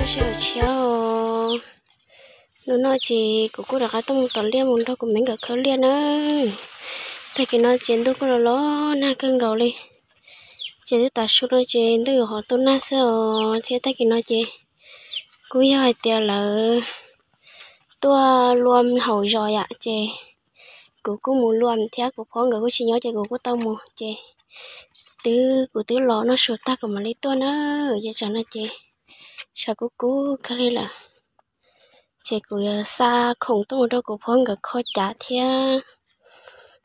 Sawm tshiab os. Hnub no ces kuv kuj rov qab tuaj mus tom liaj mus nrog kuv me nkawd khawb liaj na. Tag kis no ces ntuj kuj los los nag kawg nkaus li. Ces twb tav su no ces ntuj yuav hov tu nag xwb os, thiab tag kis no ces kuj yog hais tias lawv tuaj luam hauv zos yam ces kuv kuj mus luam thiab kuv phob nkawd kuj tsis nyob ces kuv kuj tau mus ces twb kuv twb los noj su tag kuv mam li tuaj na. Ces tsam no ces tshav kub kub kawg li lawm. Ces kuv yuav xa khoom tuaj mus rau kuv phob nkawd kho cav thiab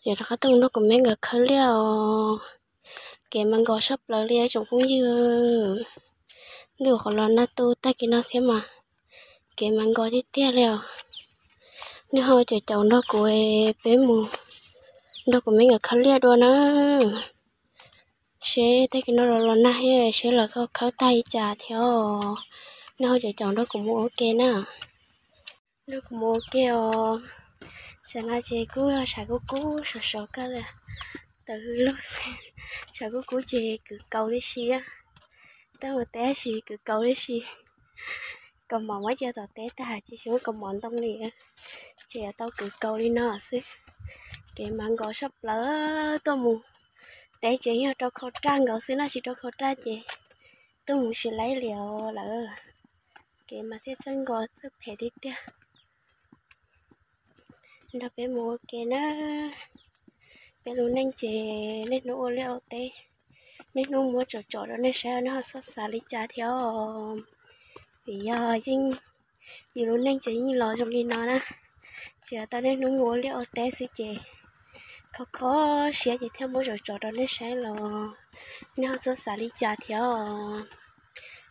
yuav rov qab tuaj mus nrog kuv me nkawd khawb liaj os. Kev mas nkos saj plaws li tsoom phooj ywg. Ntuj qhov los nag tu tag kis no thiab mas kev mas nkos tiag tiag li os. Nej ho caum caum nrog kuv, peb mus nrog kuv me nkawd khawb liaj dua na. Seb tag kis no los los nag thiab seb lawv khawb tag li cas thiab os. Nej ho caum caum nrog kuv mus ua ke na. Nrog kuv mus ua ke os. Tsam no ces kuj tshav kub kub sov sov kawg li. Tawm hws lug xwb, tshav kub kub ces kwv kaus li si. Tab mus teb sis kwv kaus li si. Kaus mom muab cia tom teb tag ces tsis muaj kaus mom ntoo li. Ces yuav tau kwv kaus li no xwb. Kev mas nkos saj plaws tuaj mus. Teb ces yog rau khau raj nkaus xwb no, tsis rau khau raj ces tuaj mus tsis laib li os lawm. Kev mas thiaj txawj nkos txawj phem tiag tiag. Nrog peb mus ua ke na. Peb lub neej ces niaj hnub ua liaj ua teb, niaj hnub muab tsom tsom rau nej saib, nej ho txhob xav li cas thiab os. Vim yog yeej, yus lub neej ces yeej los zoo li no na, tsuas tau niaj hnub mus ua liaj ua teb xwb ces kho kho siab ces thiaj muab tsom tsom rau nej saib los nej ho txhob xav li cas thiab os.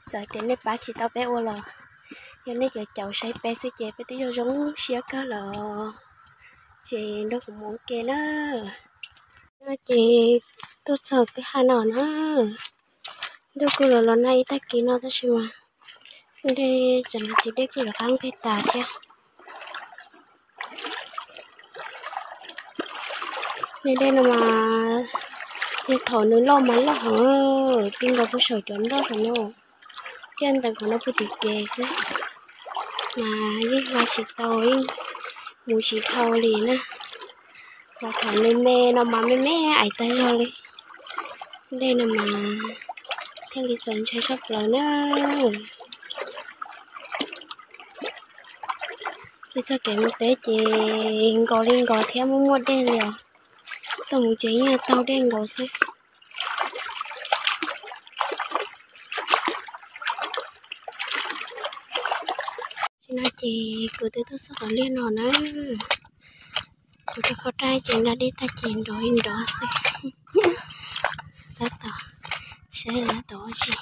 Txawm tias nej pab tsis tau peb ua los yog nej caum caum saib peb xwb ces peb twb yog zoo siab kawg lawm. Ces nrog kuv mus ua ke na. No ces tuaj txog kwj ha no na. Ntuj kuj los los nag ib tag kis no tab sis mas dej, tsam no ces dej kuj yuav qab nqig tas thiab. Dej no mas yog thaum nws loj mas loj heev, ti nkaus puag saum cov nroj saum no, thiaj ntees qhov no puag tim kev xwb. Mas yeej hla tsis tau, yeej mus tsis dhau li na. Mas thaum me me no mas me me ais tag zog li. Dej no mas thiaj li txaus ntshai saj plaws na. Ces txoj kev mus teb ces nkos li nkos thiab muaj muaj dej li os. Tuaj mus ces yeej taug dej nkaus xwb. Tam sim no ces kuv twb tuaj txog tom liaj no na. Kuv rau kho raj ces nqa dej tag ces nrov li nrov xwb. Tab tom saib tab tom ua si.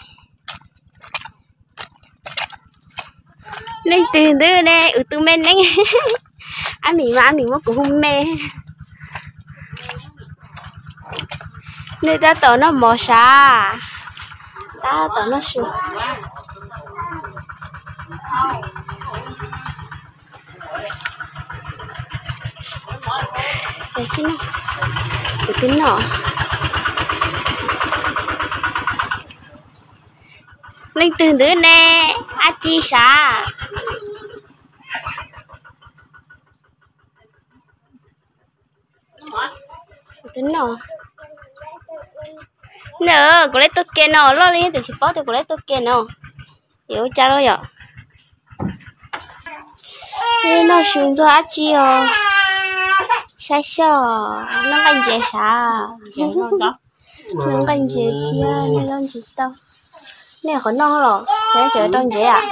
Leej twg ntawd ne, wb tus me neeb. Ab Mim mas Ab Mim muab kuv hu me. Nws tab tom noj mov sav, tab tom noj su. Tam sim no, kuv twb noj. Leej twg ntawd ne, ab tsi sav. Kuv twb noj. Nws, kuv leb tuaj ke no loj li tiam sis paub tias kuv leb tuaj ke no. Yuav ua cas los yom? Noj su ntxuag dab tsi os? Saib xyov, noj nqaij ntses sav. Noj nqaij ntses thiab noj zaub ntsis taub. Nej qhov noj los, nej tseem rau ntsev am?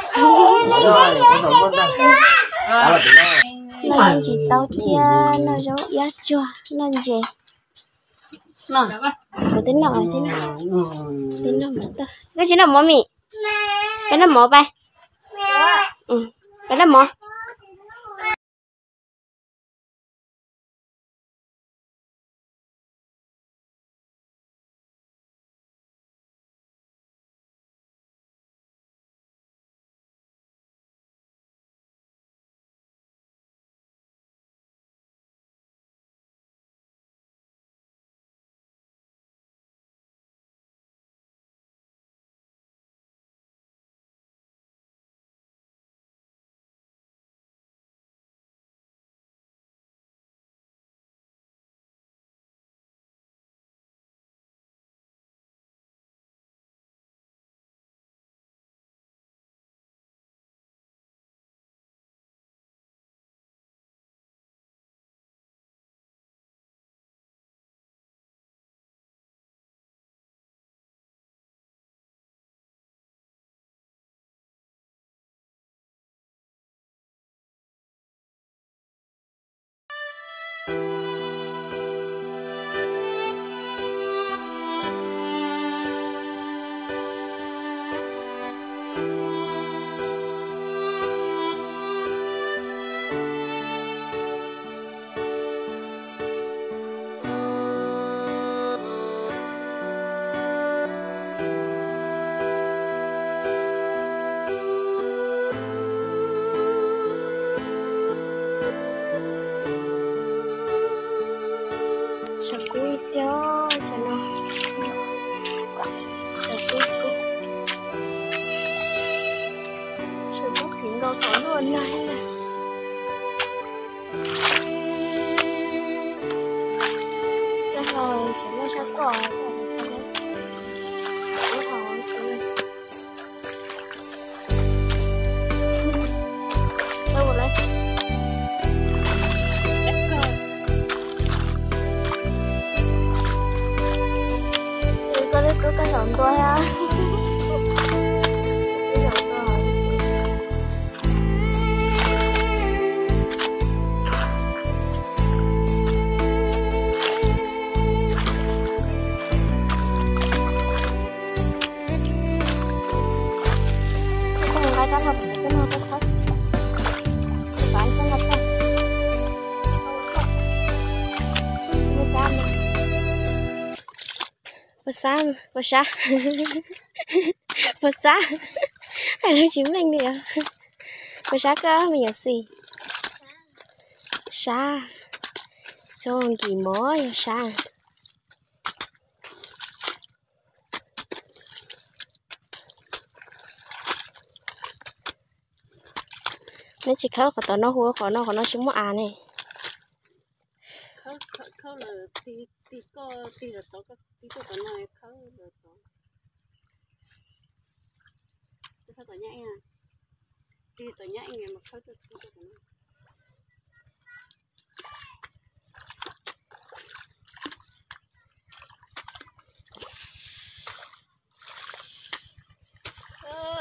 Noj zaub ntsis taub thiab noj zaub iab tsuag, noj ntses. Kuv twb noj, twb noj mov tag. Koj tsis noj mov Mim? Peb noj mov pais. Peb noj mov. Tshav kub tiag, tshav no, tshav kub kub, tshav kub kub nkaus qhov luaj na. Rau hauv tsev loj sab tod, lub hauv xwb. Koj lub koj zaum ntua thiab. Puas sab, puas sab, puas sab, hais lus tsis meej li. Puas sab koj me nyuam xis? Sab, txhob nkim mov yog sab. Neb tsis khawb qhov tom no, hu qhov no, qhov no tsis muaj av ne.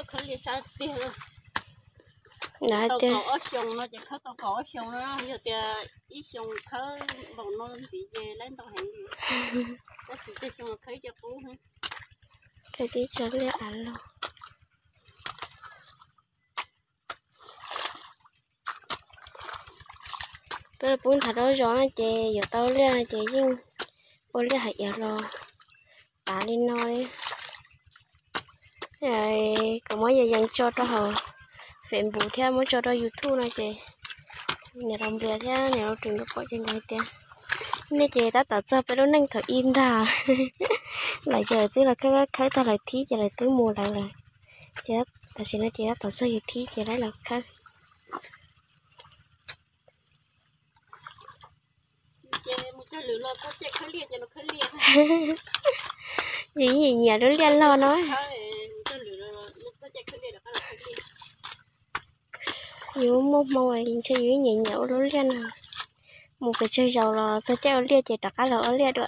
Khawb li sab tiag. Tau kaum ob xyoos no ces khawb tau kaum ob xyoos no, yog tias ib xyoos khawb npaum no ntxiv ces laib ntau heev li. Tab sis tej xyoo khawb ib co qub. Khawb tib co liaj av loj. Peb los pub nthav rau zos no ces yuav tau liaj no ces yeej ua liaj hais tias los tav li no li. Kuv muab yees yees tso rau hauv Facebook thiab muab tso rau YouTube no ces niam laus Nplias thiab niam laus Rwm nkawd pom ces nkawd hais tias, nej ces tab tom txog peb lub neej thaum ub ntag. Lawv ces lawv twb los khawb khawb tag lawv thib ces lawv twb mus lawv lawm. Ces tam sim no ces tab tom txog yus thib ces lawv los khawb. Yus nyiam nyiam lub liaj loj no. Yus muaj hmoo ntshe yus nyiam nyiam ua lub liaj no. Mus pes tsawg zaus los txog caij ua liaj ces rov qab los ua liaj dua.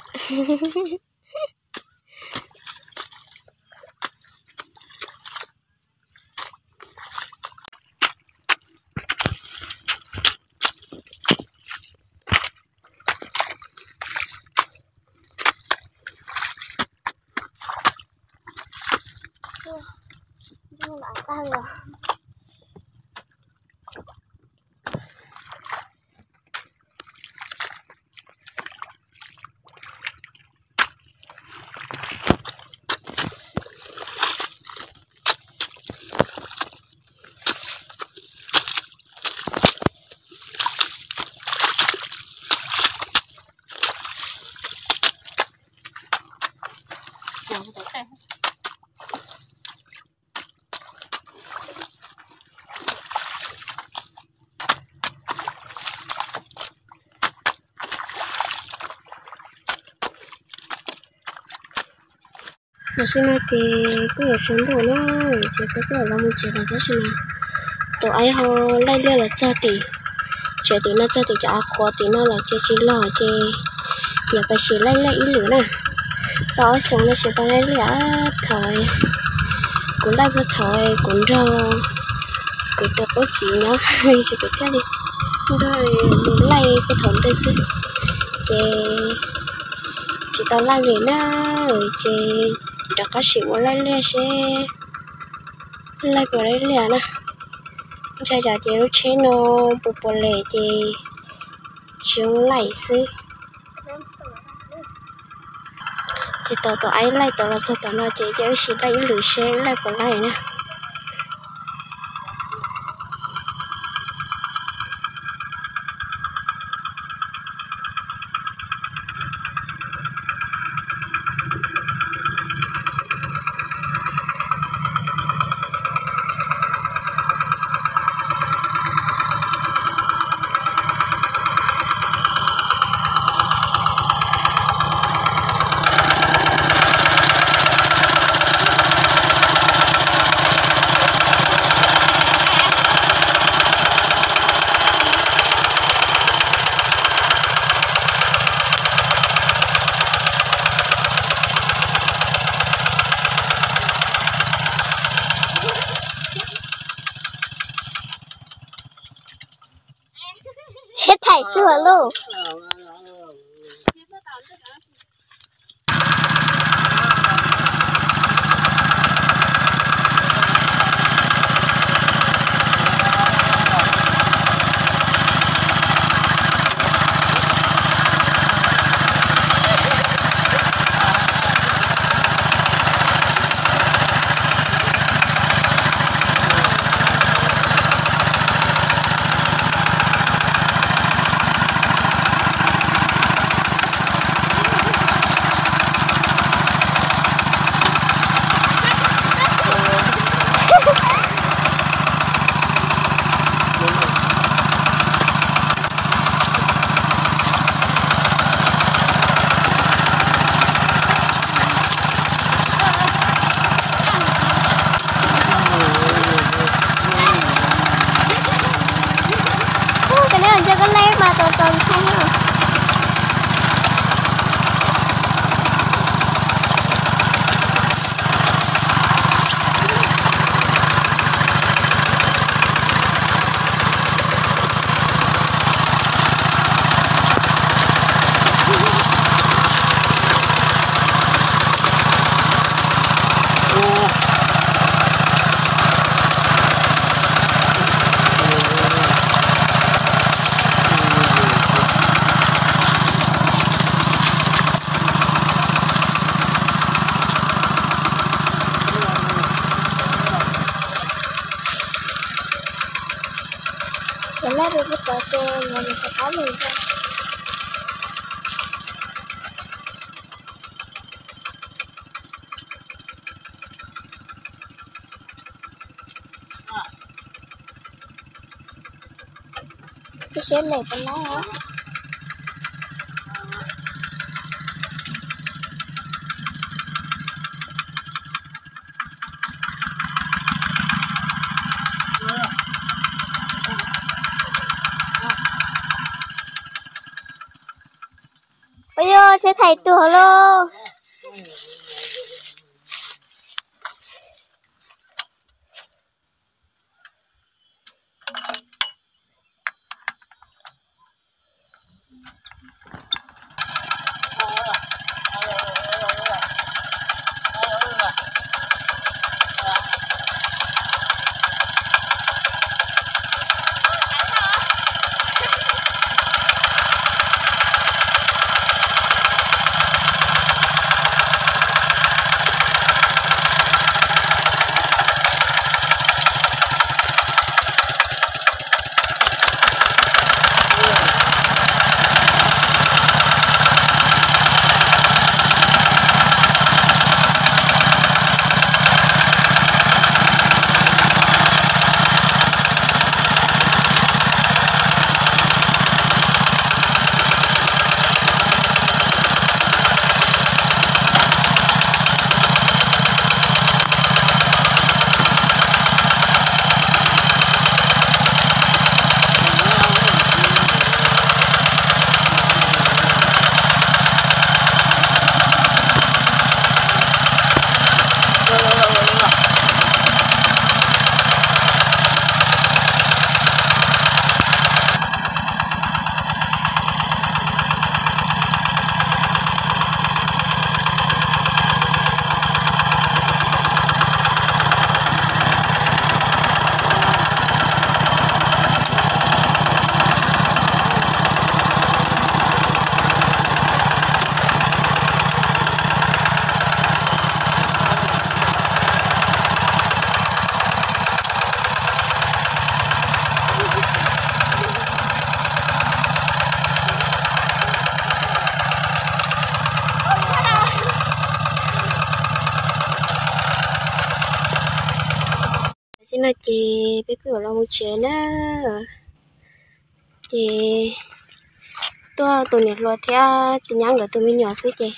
Tam sim no ces kuj yuav tsaus ntuj na, ces peb kuj los mus tsev lawm tab sis mas tus aib ho laij liaj los txog tim tsev tim no, txog tim cov av qhuav tim no lawm ces tsis los ces yuav pais sim laij liaj ib lwm na. Tau ob xyoos no tsis tau laij liaj, thaum kuv laij puag thaum kuv nrog kuv tus qub txiv nyob ces kuv thiaj li nrog mus laij puag thaum ntej xwb. ces tsis tau laij li na, ces rov qab sim ua laij liaj seb laij puas laij liaj na. Ntshai tsam ces lub tsheb no puas puas lem ces tsis zoo laij xwb. Ces tau tus aib laij tau los txog tom no ces cia wb sim laij ib lwm seb laij puas laij na. Tsheb thaij tuag lauj. Ub, koj neb ntshe koj leb mas tau tau ntshai. Cov laj rau pub tod ces nws rov qab mus. Koj siab lem puas laij os? Ua yog tsheb thaij tuag lauj. No ces peb kuj yuav los mus tsev na. Ces tuaj tus niam hluas thiab tus nyab nkawd tus me nyuam xwb ces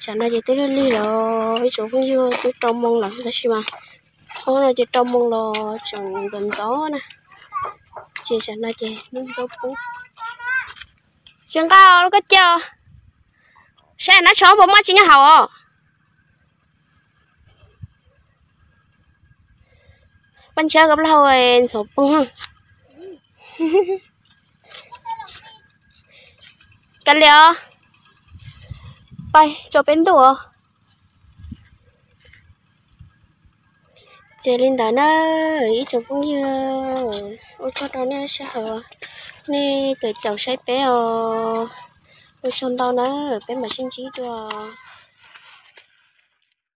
tsam no ces twb lig lig los ib tsoom phooj ywg, twb rau moo lawm tab sis mas ub no ces rau moo los tseem ntxov ntxov na. Ces tsam no ces hnub ntxoov poob. Tsis nqa lub koj cia, saib nab tsho puas muaj tsis nyob hauv os. Paj ntshiab koj plaub hau ntxhov poob. Kav liam, pais tso peb ntuj os. Ces li ntawd na, ib tsoom phooj ywg, ua tsaug rau nej sij hawm, nej caum caum saib peb os. Ua tsaug ntau na, peb mam sib ntsib dua.